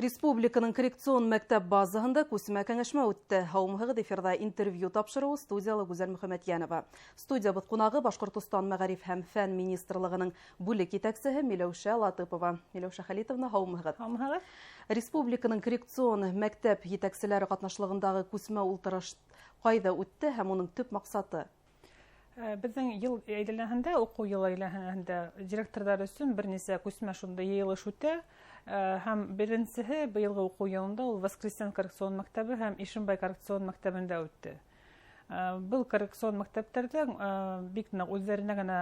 Республиканың коррекцион мәктәп базаһында күсмә кәңәшмә үтте. Һаумыһығыҙ, эфирҙа интервью тапшырыуы, студияла Гүзәл Мөхәмәтйәнова. Студиябыҙ ҡунағы — Башҡортостан Мәғариф һәм фән министрлығының бүлек етәксеһе Миләүшә Латыпова. Миләүшә Хәлитовна, һаумыһығыҙ. Һаумыһығыҙ. Республиканың коррекцион мәктәп етәкселәре ҡатнашлығындағы күсмә ултырыш ҡайҙа үтте һәм уның төп маҡсаты? Беҙҙең йыл әйләнәһендә, уҡыу йылы әйләнәһендә директорҙар өсөн бер нисә күсмә шундай йыйылыш үтә. Һәм беренсеһе быйылғы уҡыу йылында ул Воскресен коррекцион мәктәбе һәм Ишембай коррекцион мәктәбендә үтте. Был коррекцион мәктәптәрҙең бик ныҡ үҙҙәренә генә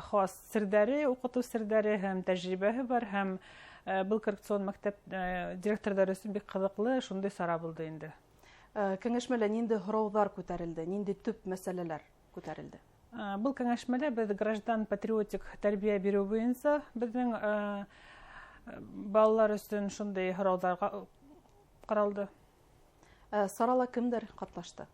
хас серҙәре, уҡытыу серҙәре һәм тәжрибәһе бар, һәм был коррекцион мәктәп директорҙары өсөн бик ҡыҙыҡлы шундай сара булды инде. Кәңәшмәлә ниндәй һорауҙар күтәрелде, ниндәй төп мәсьәләләр күтәрелде? Был кәңәшмәлә беҙ граждан патриотик тәрбиә биреү буйынса беҙҙең балалар өсөн шундай һорауҙар ҡаралды. Сарала кемдәр ҡатнашты?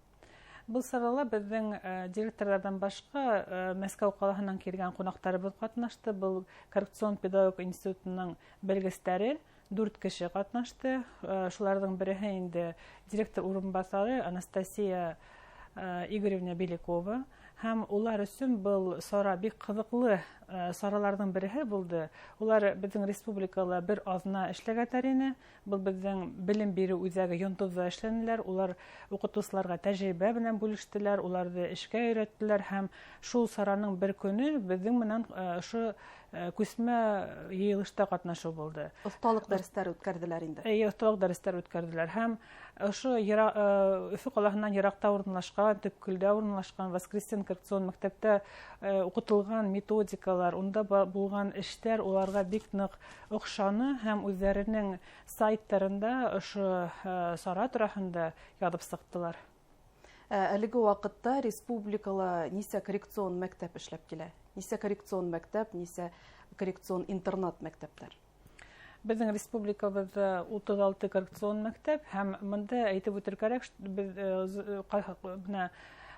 Был сарала беҙҙең директорҙарҙан башҡа Мәскәү ҡалаһынан килгән ҡунаҡтарыбыҙ ҡатнашты. Был коррекцион педагог институтының белгестәре, 4 кеше ҡатнашты. Шуларҙың береһе инде директор урынбаҫары Анастасия Игоревна Белякова. Һәм улар өсөн был сара бик ҡыҙыҡлы сараларҙың береһе булды. Улар беҙҙең республикала бер аҙна эшләгәндәр ине. Был беҙҙең белем биреү үҙәге Йондоҙҙа эшләнеләр. Улар уҡытыусыларға тәжрибә менән бүлештеләр, уларҙы эшкә өйрәттеләр һәм шул сараның бер көнө беҙҙең менән ошо күсмә йыйылышта ҡатнашыу булды. Оҫталыҡ дәрестәре үткәрҙеләр инде. Эйе, оҫталыҡ дәрестәре үткәрҙеләр һәм ошо Өфө ҡалаһынан йыраҡта урынлашҡан, Төпкөлдә урынлашҡан Воскресен коррекцион мәктәптә уҡытылған методикалар, унда булған эштәр уларға бик ныҡ оҡшаны һәм үҙҙәренең сайттарында ошо сара тураһында яҙып сыҡтылар. Әлеге ваҡытта республикала нисә коррекцион мәктәп эшләп килә? Нисә коррекцион мәктәп, нисә коррекцион интернат мәктәптәр? Беҙҙең республикабыҙҙа 36 коррекцион мәктәп һәм бында әйтеп үтер кәрәк, беҙ бына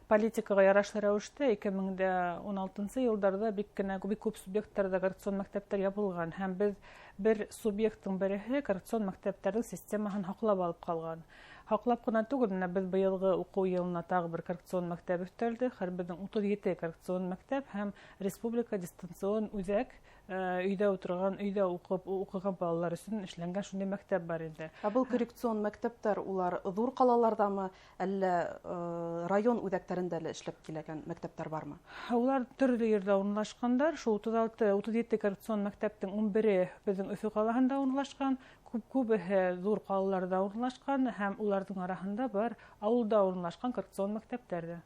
политикаға ярашлы рәүештә 2016 йылдарҙа бик күп субъекттарҙа коррекцион мәктәптәр ябылған һәм беҙ бер субъекттың береһе коррекцион мәктәптәрҙең системаһын һаҡлап алып ҡалған. Һаҡлап ҡына түгел, менә беҙ быйылғы уҡыу йылына тағы бер коррекцион мәктәп өҫтәлде. Хәҙер беҙҙең 37 коррекцион мәктәп һәм республика дистанцион үҙәк, өйҙә ултырған, өйҙә уҡып, уҡыған балалар өсөн эшләнгән шундай мәктәп бар инде. Ә был коррекцион мәктәптәр улар ҙур ҡалаларҙамы, әллә район үҙәктәрендә лә эшләп килгән мәктәптәр бармы? Улар төрлө ерҙә урынлашҡандар. Шул 36, 37 коррекцион мәктәптең 11-е беҙҙең Өфө ҡалаһында урынлашҡан, күбеһе ҙур ҡалаларҙа урынлашҡан һәм уларҙың араһында бар ауылда урынлашҡан коррекцион мәктәптәр ҙә.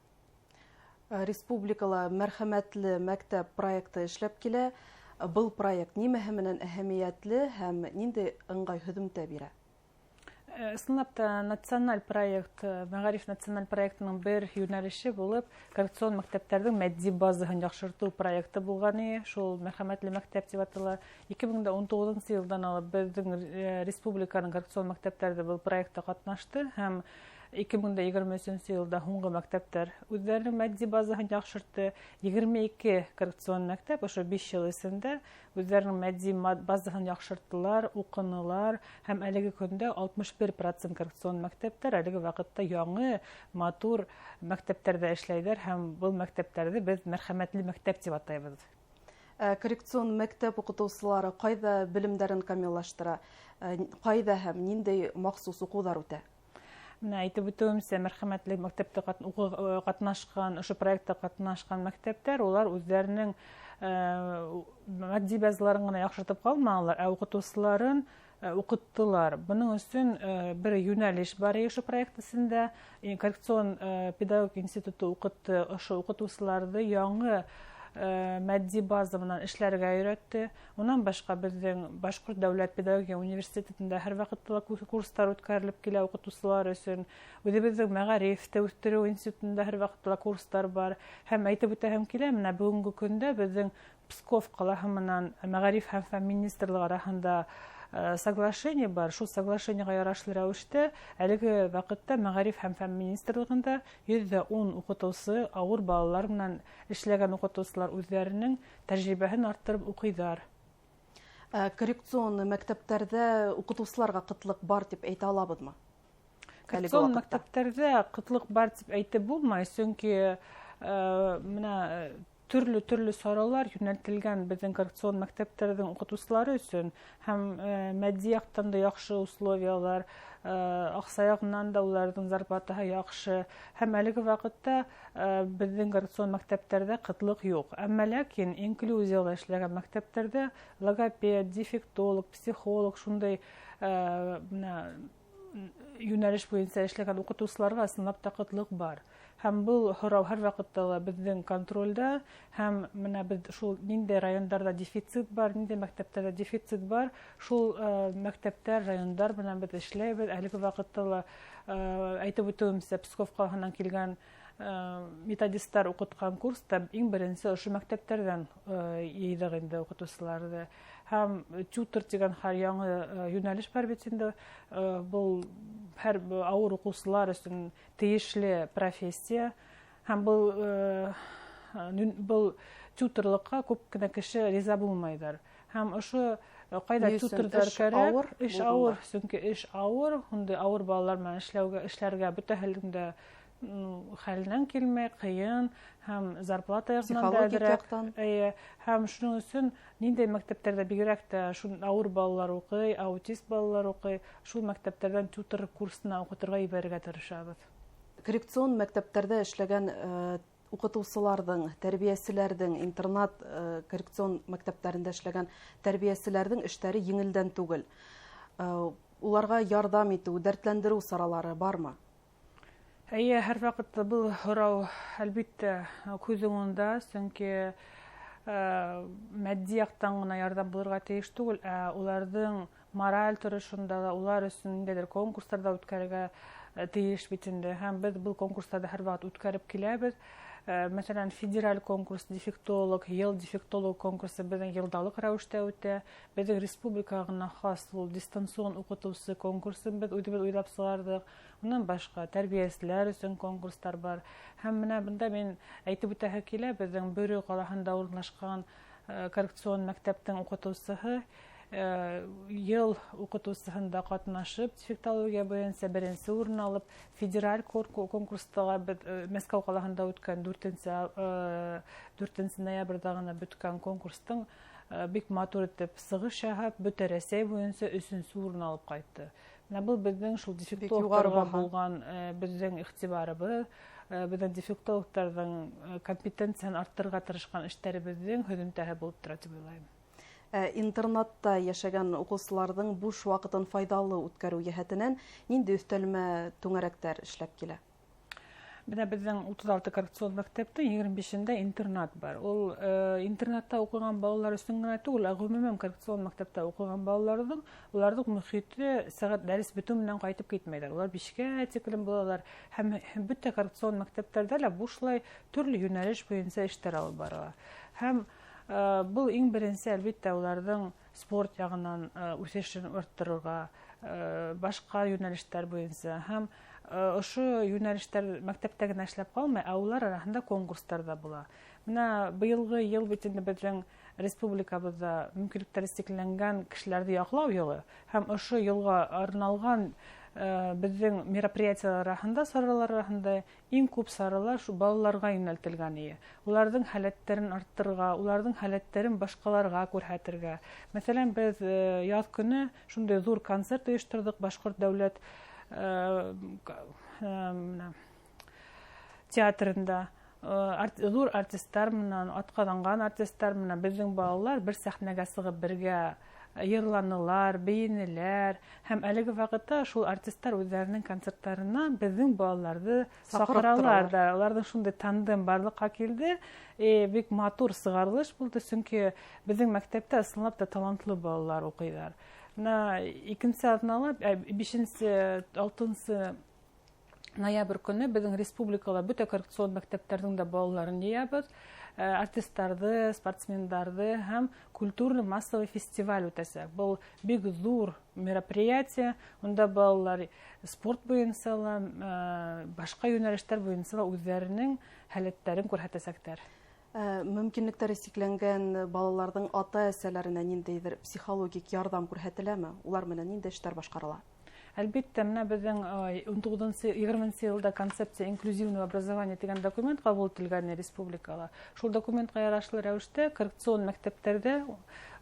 Республикала Мәрхәмәтле мәктәп проекты эшләп килә. Был проект нимәһе менән әһәмиәтле һәм ниндәй ыңғай һөҙөмтә бирә? Ысынлап та националь проект, Мәғариф националь проектының бер йүнәлеше булып коррекцион мәктәптәрҙең матди базаһын яҡшыртыу проекты булған ине. Шул Мәрхәмәтле мәктәп тип атала. 2019 йылдан алып беҙҙең республиканың коррекцион мәктәптәре был проектта ҡатнашты һәм 2023 йылда һуңғы мәктәптәр үҙҙәренең матди базаһын яҡшыртты. 22 коррекцион мәктәп ошо 5 йыл эсендә үҙҙәренең матди базаһын яҡшырттылар, уҡынылар һәм әлеге көндә 61% коррекцион мәктәптәр әлеге ваҡытта яңы матур мәктәптәрҙә эшләйҙәр һәм был мәктәптәрҙе беҙ мәрхәмәтле мәктәп тип атайбыҙ. Коррекцион мәктәп уҡытыусылары ҡайҙа белемдәрен камиллаштыра? Ҡайҙа һәм ниндәй махсус уҡыуҙар үтә? Менә әйтеп үтеүемсә, мәрхәмәтле мәктәптә ҡатнашҡан, ошо проектта ҡатнашҡан мәктәптәр улар үҙҙәренең матди базаларын ғына яҡшыртып ҡалманылар, ә уҡытыусыларын уҡыттылар. Бының өсөн бер йүнәлеш бар ошо проект эсендә. Коррекцион педагог институты уҡытты ошо уҡытыусыларҙы яңы матди база менән эшләргә өйрәтте. Унан башҡа беҙҙең Башҡорт дәүләт педагогия университетында һәр ваҡытта ла курстар үткәрелеп килә уҡытыусылар өсөн. Үҙебеҙҙең мәғарифте үҫтереү институтында һәр ваҡытта ла курстар бар. Һәм әйтеп үтәһем килә, менә бөгөнгө көндә беҙҙең Псков ҡалаһы менән Мәғариф һәм фән министрлығы араһында соглашение бар. Шул соглашениеға ярашлы рәүештә әлеге ваҡытта Мәғариф һәм фән министрлығында 110 уҡытыусы ауыр балалар менән эшләгән уҡытыусылар үҙҙәренең тәжрибәһен арттырып уҡыйҙар. Коррекцион мәктәптәрҙә уҡытыусыларға ҡытлыҡ бар тип әйтә алабыҙмы? Коррекцион мәктәптәрҙә ҡытлыҡ бар тип әйтеп булмай, сөнки мына төрлө-төрлө саралар йүнәлтелгән беҙҙең коррекцион мәктәптәрҙең уҡытыусылары өсөн, һәм матди яҡтан да яҡшы условиялар, аҡса яғынан да уларҙың зарплатаһы яҡшы, һәм әлеге ваҡытта беҙҙең коррекцион мәктәптәрҙә ҡытлыҡ юҡ. Әммә ләкин инклюзияла эшләгән мәктәптәрҙә логопед, дефектолог, психолог шундай йүнәлеш буйынса эшләгән уҡытыусыларға ысынлап та ҡытлыҡ бар. Һәм был һорау һәр ваҡытта ла беҙҙең контролдә, һәм мына беҙ шул ниндәй райондарҙа дефицит бар, ниндәй мәктәптәрҙә дефицит бар, шул мәктәптәр, райондар менән беҙ эшләйбеҙ. Әлеге ваҡытта ла әйтеп үтеүемсә, Псков ҡалаһынан килгән методисттар уҡытҡан курста иң беренсе ошо мәктәптәрҙән йыйҙыҡ инде уҡытыусыларҙы. Һәм тьютор тигән һәр яңы йүнәлеш бар бит инде. Был һәр ауыр уҡыусылар өсөн тейешле профессия. Һәм был тьюторлыҡҡа күп кенә кеше риза булмайҙар. Һәм ошо ҡайҙа тьюторҙар кәрәк, эш ауыр, сөнки эш ауыр, ундай ауыр балалар менән эшләргә бөтәһенең дә хәленән килмәй, ҡыйын, һәм зарплата яғынан да әҙерәк. Һәм шуның өсөн ниндәй мәктәптәрҙә бигерәк тә шул ауыр балалар уҡый, аутист балалар уҡый, шул мәктәптәрҙән тьютор курсына уҡытырға ебәрергә тырышабыҙ. Коррекцион мәктәптәрҙә эшләгән уҡытыусыларҙың, тәрбиәселәрҙең, интернат коррекцион мәктәптәрендә эшләгән тәрбиәселәрҙең эштәре еңелдән түгел. Уларға ярҙам итеү, дәртләндереү саралары бармы? Эйе, һәр ваҡытта был һорау әлбиттә күҙ уңында, сөнки матди яҡтан ғына ярҙам булырға тейеш түгел, ә уларҙың мораль торошонда ла, улар өсөн ниндәйҙер конкурстар ҙа үткәрергә тейеш бит инде. Һәм беҙ был конкурстарҙы һәр ваҡыт үткәреп киләбеҙ. Мәҫәлән, федераль конкурс дефектолог, йыл дефектолог конкурсы беҙҙең йылдалыҡ рәүештә үтә. Беҙҙең республикаға ғына хас ул дистанцион уҡытыусы конкурсын беҙ үҙебеҙ уйлап сығарҙыҡ. Унан башҡа тәрбиәселәр өсөн конкурстар бар. Һәм мына бында мин әйтеп үтәһе килә, беҙҙең Бөрө ҡалаһында урынлашҡан коррекцион мәктәптең уҡытыусыһы йыл уҡытыусыһында ҡатнашып, дефектология буйынса беренсе урын алып, федераль конкурста ла беҙ Мәскәү ҡалаһында үткән 4 ноябрҙә ғына бөткән конкурстың бик матур итеп сығыш яһап, бөтә Рәсәй буйынса 3-нсе урын алып ҡайтты. Менә был беҙҙең шул дефектологтарға булған беҙҙең иғтибарыбыҙ, беҙҙең дефектологтарҙың компетенцияһын арттырырға тырышҡан эштәребеҙҙең һөҙөмтәһе булып тора тип уйлайым. Интернатта йәшәгән уҡыусыларҙың буш ваҡытын файҙалы үткәреү йәһәтенән ниндәй өҫтәлмә түңәрәктәр эшләп килә? Бына беҙҙең 36 коррекцион мәктәптең 25-ендә интернат бар. Ул интернатта уҡыған балалар өсөн генә түгел, ә ғөмүмән коррекцион мәктәптә уҡыған балаларҙың, уларҙың мөхите сәғәт дәрес бөтөү менән ҡайтып китмәйҙәр. Улар 5-кә тиклем булалар. Һәм бөтә коррекцион мәктәптәрҙә лә бушлай төрлө йүнәлеш буйынса эштәр алып барыла. Һәм был иң беренсе, әлбиттә, уларҙың спорт яғынан үҫешен арттырырға, башҡа йүнәлештәр буйынса. Һәм ошо йүнәлештәр мәктәптә генә эшләп ҡалмай, ә улар араһында конкурстар ҙа була. Мына быйылғы йыл бит инде беҙҙең республикабыҙҙа мөмкинлектәре сикләнгән кешеләрҙе яҡлау йылы, һәм ошо йылға арналған беҙҙең мероприятиялар араһында, саралар араһында иң күп саралар шу балаларға йүнәлтелгән ие. Уларҙың һәләттәрен арттырырға, уларҙың һәләттәрен башҡаларға күрһәтергә. Мәҫәлән, беҙ яҙ көнө шундай ҙур концерт ойошторҙоҡ Башҡорт дәүләт театрында. Ҙур артистар менән, атҡаҙанған артистар менән беҙҙең балалар бер сәхнәгә сығып бергә йырланылар, бейенеләр. Һәм әлеге ваҡытта шул артистар үҙҙәренең концерттарына беҙҙең балаларҙы саҡыралар ҙа. Уларҙың шундай тандем барлыҡҡа килде. Бик матур сығарылыш булды, сөнки беҙҙең мәктәптә ысынлап та талантлы балалар уҡыйҙар. Мына икенсе аҙнала, бишенсе, алтынсы ноябрь көнө беҙҙең республикала бөтә коррекцион мәктәптәрҙең дә балаларын йыябыҙ, артистарҙы, спортсмендарҙы һәм культурно-массовый фестиваль үтәсәк. Был бик ҙур мероприятие, унда балалар спорт буйынса ла, башҡа йүнәлештәр буйынса ла үҙҙәренең һәләттәрен күрһәтәсәктәр. Мөмкинлектәре сикләнгән балаларҙың ата-әсәләренә ниндәйҙер психологик ярҙам күрһәтеләме? Улар менән ниндәй эштәр башҡарыла? Әлбиттә, менә беҙҙең 19-нчы, 20 йылда «Концепция инклюзивного образования» тигән документ ҡабул ителгән республикала. Шул документҡа ярашлы рәүештә коррекцион мәктәптәрҙә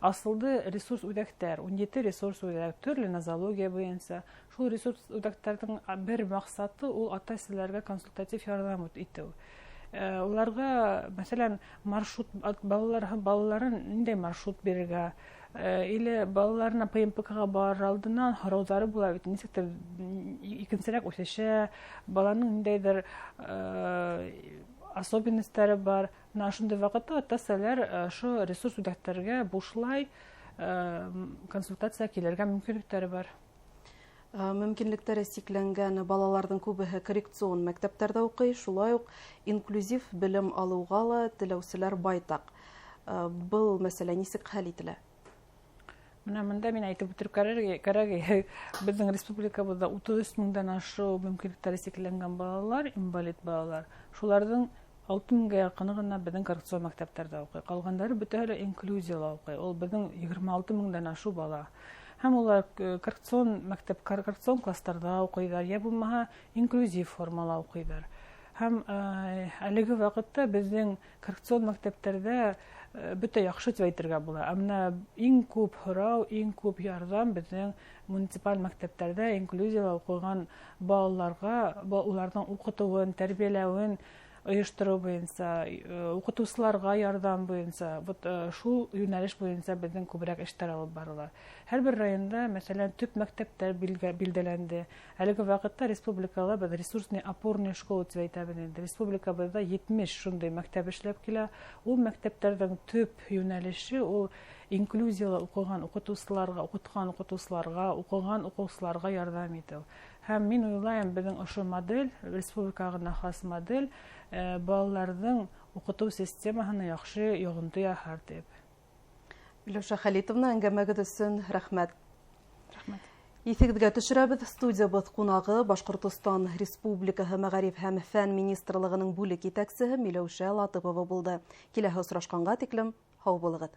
асылды ресурс үҙәктәр, 17 ресурс үҙәк, төрлө нозология буйынса. Шул ресурс үҙәктәрҙең бер маҡсаты ул ата-әсәләргә консультатив ярҙам итеү. Уларға, мәҫәлән, маршрут, балаларын ниндәй маршрут бирергә, или балаларына ПМПК-ға барыр алдынан һорауҙары була бит, нисектер икенсерәк үҫешә, баланың ниндәйҙер особенностары бар. Менә ошондай ваҡытта ата-әсәләр ошо ресурс үҙәктәргә бушлай консультация килергә мөмкинлектәре бар. Мөмкинлектәре сикләнгән балаларҙың күбеһе коррекцион мәктәптәрҙә уҡый, шулай уҡ инклюзив белем алыуға ла теләүселәр байтаҡ. Был мәсьәлә нисек хәл ителә? Менә мында мин әйтеп үтер кәрәк, беҙҙең республикабыҙҙа 33 меңдән ашыу мөмкинлектәре сикләнгән балалар, инвалид балалар. Шуларҙың 6 меңгә яҡыны ғына беҙҙең коррекцион мәктәптәрҙә уҡый. Ҡалғандары бөтәһе лә инклюзияла уҡый. Ул беҙҙең 26 меңдән ашыу бала. Һәм улар коррекцион мәктәп, коррекцион класстарҙа уҡыйҙар, йә булмаһа инклюзив формала уҡыйҙар. Һәм әлеге ваҡытта беҙҙең коррекцион мәктәптәрҙә бөтә яҡшы тип әйтергә була. Ә менә иң күп һорау, иң күп ярҙам беҙҙең муниципаль мәктәптәрҙә инклюзияла уҡыған балаларға, уларҙың уҡытыуын, тәрбиәләүен ойоштороу буйынса, уҡытыусыларға ярҙам буйынса, вот шул йүнәлеш буйынса беҙҙең күберәк эштәр алып барыла. Һәр бер районда, мәҫәлән, төп мәктәптәр билдәләнде. Әлеге ваҡытта республикала беҙ ресурсный опорный школа тип әйтәбеҙ инде. Республикабыҙҙа 70 шундай мәктәп эшләп килә. Ул мәктәптәрҙең төп йүнәлеше ул инклюзияла уҡыған уҡытыусыларға, уҡытҡан уҡытыусыларға, уҡыған уҡыусыларға ярҙам итеү. Һәм мин уйлайым, беҙҙең ошо модель, республикаға ғына хас модель, балаларҙың уҡытыу системаһына яҡшы йоғонто яһар тип. Миләүшә Хәлитовна, әңгәмәгеҙ өсөн рәхмәт. Рәхмәт. Иҫегеҙгә төшөрәбеҙ, студиябыҙ ҡунағы Башҡортостан Республикаһы Мәғариф һәм фән министрлығының бүлек етәксеһе Миләүшә Латыпова булды. Киләһе осрашҡанға тиклем һау булығыҙ.